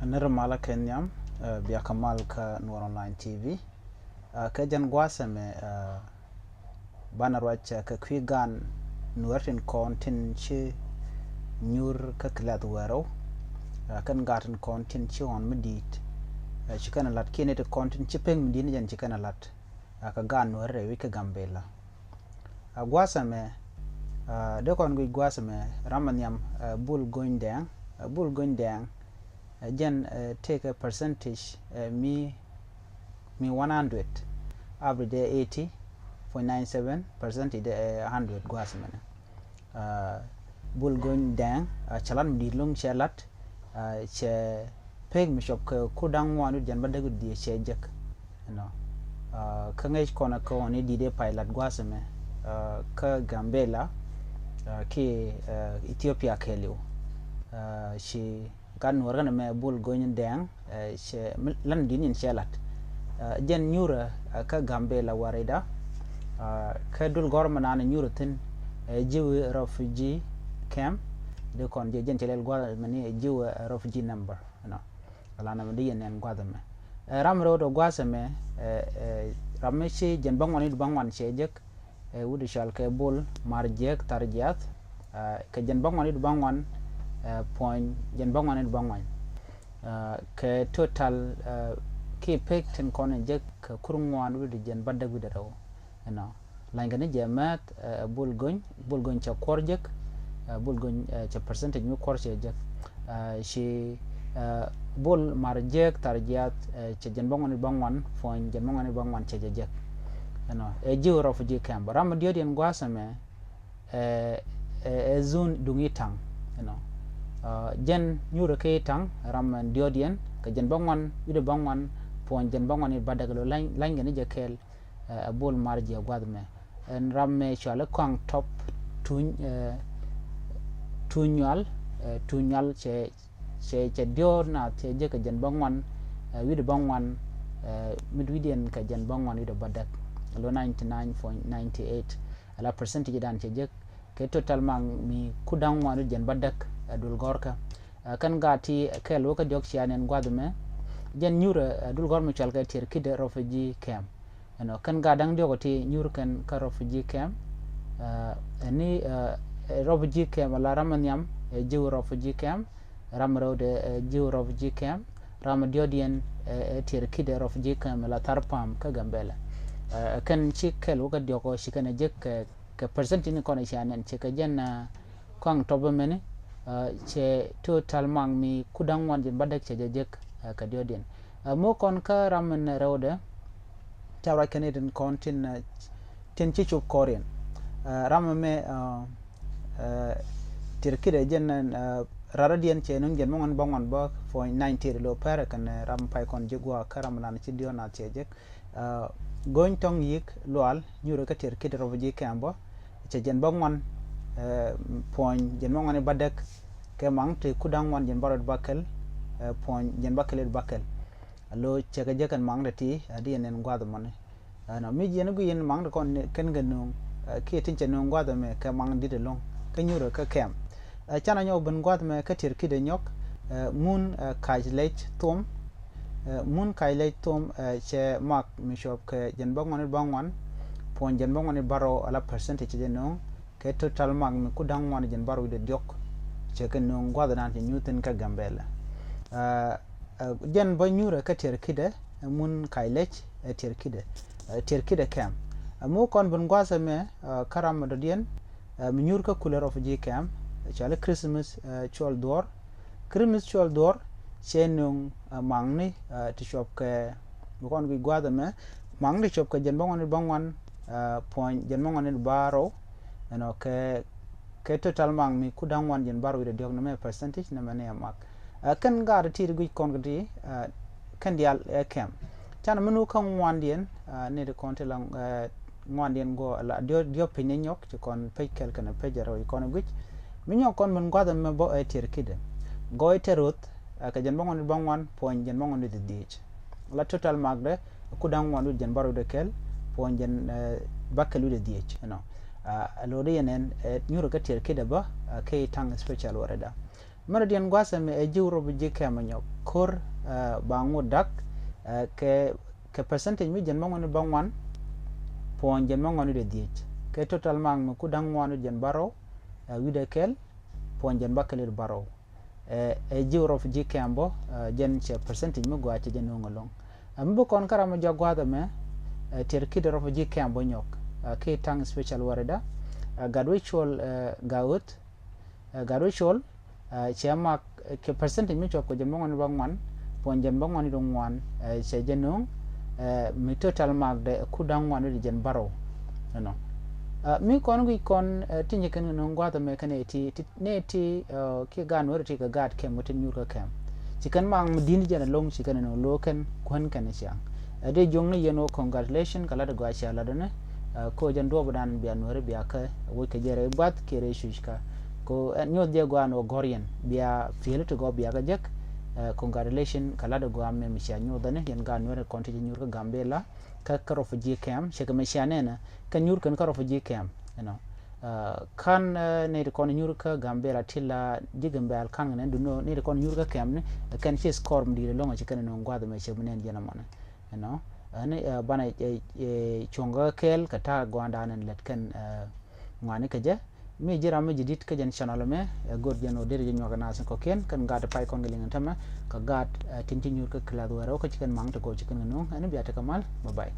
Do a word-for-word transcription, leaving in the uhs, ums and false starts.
Ni ri malä kɛ nhiam, eh, bia kɛ mal kä Nuɔr Online T V. Eh, kɛ jɛn gua̱a̱th ɛmɛ, eh, banɛ ruac, eh, kɛ kui̱ gaan Nuɛr tin kɔn tin ci nyuur kä kɛ lɛth wärä. Eh, kɛn gaat tin kɔn tin ci ɣɔn mi di̱i̱t, eh, ci kɛn ɛ la̱t, kiɛ ni ti kɔn tin ci pek mi di̱i̱t ni jɛn ci kɛn ɛ la̱t. Eh, kɛ gaat Nuɛr rɛy wi̱c kä Gambɛla. A gua̱a̱th ɛmɛ, a, dee kɔn guic gua̱a̱th ɛmɛ, ram ɛ nhiam, a, Bul Gony Dɛŋ, a, Bul Gony Dɛŋ, a, jɛn, a, tëëkɛ percentage, a, mi, mi one hundred, average dee eighty point nine seven percent dee, a, hundred gua̱a̱th ɛmɛnɛ. A, Bul Gony Dɛŋ, a, cɛ lat mi di̱i̱t lo̱ŋ cɛ lat, a, cɛ pek mi cop kɛ kur da̱ŋ ŋuan wi̱cdɛ jiɛn bädäk wi̱cdɛ dhieec cɛ jek. You know, a, kä ŋäc kɔn ɛ kɛ ɣɔn i̱ di̱t ëë pay lat gua̱a̱th ɛmɛ, a, kä Gambɛla, a, kiɛ, a, Ethiopia kɛɛliw. A, ci gat Nuɔr kɛnɛ mɛ Bul Gony Dɛŋ, a, cɛ mi, lan di̱t nyin cɛ lat. A, jɛn nyuurä, a, kä Gambɛla warida, a, kä dul gɔ̱r mi naan nyuurä thi̱n, a, Jiwi refugee camp, dee kɔn jɛ jɛn cɛ lɛl gua̱a̱th ɛmɛ ni, a, Jiwi, a, refugee number, you know. Ala nɛmɛ dee yɛn nɛn gua̱a̱th ɛmɛ. Ɛ, ram rɛwdɛ gua̱a̱th ɛmɛ, ɛ, ɛ, ram mi ci jiɛn bäŋuan wi̱cdɛ bäŋuan cɛ jek, ɛ, wi̱cdɛ cɔal kɛ Bul Mar Jiäk Thar Jiath, ɛ, kɛ jiɛn bäŋuan wi̱cdɛ bäŋuan, ɛ, puɔ̱ny jiɛn bäŋuan wi̱cdɛ bäŋuan. Ɛ, kɛ total, ɛ, kiɛ pek tin kɔn ɛ jek kɛ kur ŋuan wi̱cdɛ jiɛn bädäk wi̱cdɛ rɛw. You know, lany kɛ ni jɛ mɛth, ɛ, Bul Gony, Bul Gony cɛ kuɔr jek, ɛ, Bul Gony, ɛ, cɛ percentage mi kuɔr cɛ jek. Ɛ, ci, ɛ, Bul Mar Jiäk Thar Jiath, ɛ, cɛ jiɛn bäŋuan wi̱cdɛ bäŋuan puɔ̱ny jiɛn bäŋuan wi̱cdɛ bäŋuan cɛ jɛ jek. You know, ɛ Jiwi refugee camp. Ram mi diɔ̱ɔ̱kdiɛn gua̱a̱th ɛmɛ, ɛ, ɛ, ɛ zone duŋ Itaŋ, you know. Ɛ, jɛn nyuurä kɛ Itaŋ, ram mi diɔ̱ɔ̱kdiɛn, kɛ jiɛn bäŋuan wi̱cdɛ bäŋuan puɔ̱ny jiɛn bäŋuan wi̱cdɛ bädäk lo̱ lany, lany kɛ ni jɛ kɛɛl. Ɛ, Bul Mar Jiäk gua̱a̱th ɛmɛ. Ɛn ram mɛ cɔal i̱ Kɔaŋ Tɔp Tuny, ɛ, Tuny Nyual, ɛ, Tuny Nyual cɛ, cɛ, cɛ diɔ̱ɔ̱k naath cɛ jek kɛ jiɛn bäŋuan, ɛ, wi̱cdɛ bäŋuan, ɛ, mi wi̱cdiɛn kɛ jiɛn bäŋuan wi̱cdɛ bädäk. Lo̱ ninety nine point ninety eight. Ala percentage dan cɛ jek kɛ total mark mi kur da̱ŋ ŋuan wi̱cdɛ jiɛn bädäk, ɛ, dul gɔ̱rkä. Ɛ, kɛn gaat ti kɛl wä kä diɔ̱k cia nɛn gua̱a̱th ɛmɛ. Jɛn nyuurä, ɛ, dul gɔ̱r mi cɔal kɛ Tiɛrkidɛ refugee camp. You know, kɛn gaat da̱ŋ diɔ̱k ti nyuur kɛn kä refugee camp. Ɛ, ɛni, ɛ, ɛ, refugee camp ala ram ɛ nhiam, ɛ, Jiwi refugee camp. Ram rɛwdɛ, ɛ, Jiwi refugee camp. Ram diɔ̱ɔ̱kdiɛn, ɛ, ɛ, Tiɛrkidɛ refugee camp ala Thar Pam kä Gambɛla. Ɛ, kɛn ci kɛl wä kä diɔ̱k ɔ ci kɛn ɛ jek kɛ, kɛ percent tin kɔn cia nɛn ci kɛ jɛn, ɛ, Kɔaŋ Tɔp ɛmɛni, ɛ, cɛ total mark mi kur da̱ŋ ŋuan jiɛn bädäk cɛ jɛ jek, ɛ, kɛ diɔ̱ɔ̱kdiɛn. Ɛ, mi kɔn kä ram ɛn rɛwdɛ, ca ruac kɛn itin kɔn tin, ɛ, tin ci cop kɔriɛn. Ɛ, ram ɛmɛ, ɛ, ɛ, Tiɛrkidɛ jɛn, ɛ, raradiɛn cɛ nuŋ jiɛn bäŋuan bäŋuan bä point nine tiri lo̱ pɛrɛ kɛn, ɛ, ram pay kɔn ji̱ gua̱a̱ kä ram nan ci diɔ̱ɔ̱k naath cɛ jek. Ɛ, Gony Tɔŋ Yi̱i̱k Lual nyuurä kä Tiɛrkidɛ refugee camp bä, cɛ jiɛn bäŋuan, ɛ, puɔ̱ny jiɛn bäŋuan wi̱cdɛ bädäk, kɛ maŋ ti kur da̱ŋ ŋuan jiɛn bärɔw wi̱cdɛ bäkɛl, ɛ, puɔ̱ny jiɛn bäkɛl wi̱cdɛ bäkɛl. Alo cɛ kɛ jek kɛn maŋ ti ti, ɛ, di yɛn nɛn gua̱a̱th ɛmɔni. Ɛ, nɔ mi jiɛn i̱ gui̱i̱n maŋ ti kɔn ni, kɛn kɛ nuŋ, ɛ, kiɛ tin cɛ nuŋ gua̱a̱th ɛmɛ kɛ maŋ di̱t ɛlɔ̱ŋ. Kä nyuurä kä camp. Ɛ, canɛ nyɔk ben gua̱a̱th ɛmɛ kä Tiɛrkidɛ nyɔk, ɛ, Mun, ɛ, Kac Lɛc Thom, ɛ, Mun Kac Lɛc Thom, ɛ, cɛ mark mi cop kɛ jiɛn bäŋuan wi̱cdɛ bäŋuan, puɔ̱ny jiɛn bäŋuan wi̱cdɛ bärɔw ala percentage cɛ jɛ nuŋ, kɛ total mark mi kur da̱ŋ ŋuan jiɛn bärɔw wi̱cdɛ diɔ̱k, cɛ kɛ nuŋ gua̱a̱th dan cɛ nyuur thi̱n kä Gambɛla. Ɛ, ɛ, jɛn bä nyuurä kä Tiɛrkidɛ, ɛ, Mun Kac Lɛc, ɛ, Tiɛrkidɛ, ɛ, Tiɛrkidɛ camp. Ɛ, mi kɔn ben gua̱a̱th ɛmɛ, ɛ, kä ram mi dɔ̱diɛn, ɛ, mi nyuur kä kulɛ refugee camp, ɛ, cɔali Christmas, ɛ, Cuɔl Dhuɔ̱r. Christmas Cuɔl Dhuɔ̱r cɛ nuŋ, ɛ, maŋni, ɛ, ti cop kɛ, bi kɔn guic gua̱a̱th ɛmɛ, maŋni ti cop kɛ jiɛn bäŋuan wi̱cdɛ bäŋuan, ɛ, puɔ̱ny jiɛn bäŋuan wi̱cdɛ bärɔw, you know, kɛ, kɛ total mark mi kur da̱ŋ ŋuan jiɛn bärɔw wi̱cdɛ diɔ̱k nɛmɛ percentage nɛmɛ ni ɛ mark. Ɛ, kɛn gaat ti ti guic kɔn kɛ ti, ɛ, kɛn diaal ɛ camp. Canɛ mi nu kä ŋuandiɛn, ɛ, ni ti kɔn ti la, ɛ, ŋuandiɛn gɔɔ la diɔ̱k, diɔ̱k piny ni nyɔk ci kɔn pec kɛl kɛnɛ pec rɛw ci kɔn guic. Mi nyɔk kɔn min gua̱th ɛmɛ bä ɛ Tiɛrkidɛ. Gɔɔy Tɛr Roth, ɛ, kɛ jiɛn bäŋuan wi̱cdɛ bäŋuan puɔ̱ny jiɛn bäŋuan wi̱cdɛ dhieec. La total mark dɛ kur da̱ŋ ŋuan wi̱cdɛ jiɛn bärɔw wi̱cdɛ kɛl puɔ̱ny jiɛn, ɛ, bäkɛl wi̱cdɛ dhieec, you know. Ɛ, lo̱ri yɛn ɛn, ɛ, nyuurä kä Tiɛrkidɛ bä, ɛ, kɛ Itaŋ special warida. Mɛn rɔ diɛn gua̱a̱th ɛmɛ ɛ ji̱ rɔ bi ji̱ kɛm ɛ nyɔk ko̱r ba ŋut da̱k kɛ kɛ percentage mi jɛn bä ŋuan ni bä ŋuan puɔ̱ny jɛn bä ŋuan ni dee dhiec kɛ total mark mi ku da̱ŋ ŋuan ni jɛn bärɔw wi̱dɛ kɛl puɔ̱ny jɛn bä kɛl it bärɔw. Ɛ ji̱ rɔ bi ji̱ kɛm bä jɛn cɛ percentage mi gua̱a̱th cɛ jɛn nuŋ ɛlɔ̱ŋ. Mi bi kɔn kä ram mi jɔak gua̱a̱th ɛmɛ tiɛr ki̱t rɔ bi ji̱ kɛm bä nyɔk ki taŋ special wärida gat wec cuɔl gaɣöth gat wec cuɔl cɛ mak kɛ percentage mi cuɔp kɛ jɛn bä ŋuan ni bä ŋuan puɔ̱ny jɛn bä ŋuan ni dee ŋuan cɛ jɛ nuŋ mi total mark dɛ ku da̱ŋ ŋuan ni dee jɛn bärɔw. Ɛnɔ mi kɔn guic kɔn ti nyɛ kɛn nuŋ gua̱a̱th ɛmɛ kɛn ɛ ti ti nɛ ti ki gaat nuɔ̱ri ti kɛ gaat kɛm wä ti nyuur kä kɛm. Ci kɛn mak mi di̱n jɛn ɛlɔ̱ŋ ci kɛn nuŋ lo̱o̱ kɛn kuän kɛn ciaŋ. Ɛ dee juɔ̱ŋ ni yɛn wä congratulation kɛ lat gɔaa cia lat ni ko jɛn duɔɔpdan bia nuɔ̱ri bia kä wec kɛ jɛ rɛy buath kiɛ rɛy cuc kä ko nyuɔth jɛ gɔaa ni wä gɔ̱r yɛn bia pi̱el ti gɔɔ bia kä jek. Congratulation kɛ lat gɔaa mɛ mi cia nyuɔth ni yɛn gaat nuɔ̱ri kɔn ti jɛ nyuur kä Gambela kä kä refugee camp cɛ kɛ mɛ cia nɛnɛ kä nyuur kɛn kä refugee camp. Ɛnɔ kan ni ti kɔn nyuur kä Gambela ti la ji̱ Gambela kan kɛ nɛn duno ni ti kɔn nyuur kä camp ni kɛn ci score mi di̱i̱t ɛlɔ̱ŋ ci kɛn ni nuŋ gua̱a̱th mɛ cɛ mi nɛn jɛn ɛmɔni. Ɛnɔ ɛn banɛ cuɔ̱ŋ kä kɛɛl kɛ ta̱a̱ gua̱a̱ndan ɛn lät kɛn ŋuani kɛ jɛ. Mi ji̱ ram mi ji̱ di̱t kä jɛn channel mɛ ɛ go̱r jɛn ɔ deri jɛ nyuak ɛ nath kɔ̱kiɛn kɛn gaat pay kɔn kɛ liŋ tämɛ kɛ gaat tin ci nyuur kä class wɛrɛ wä kä ci kɛn maŋ ti gɔw ci kɛn kɛ nuŋ ɛn bia tekɛ mal. Bye bye.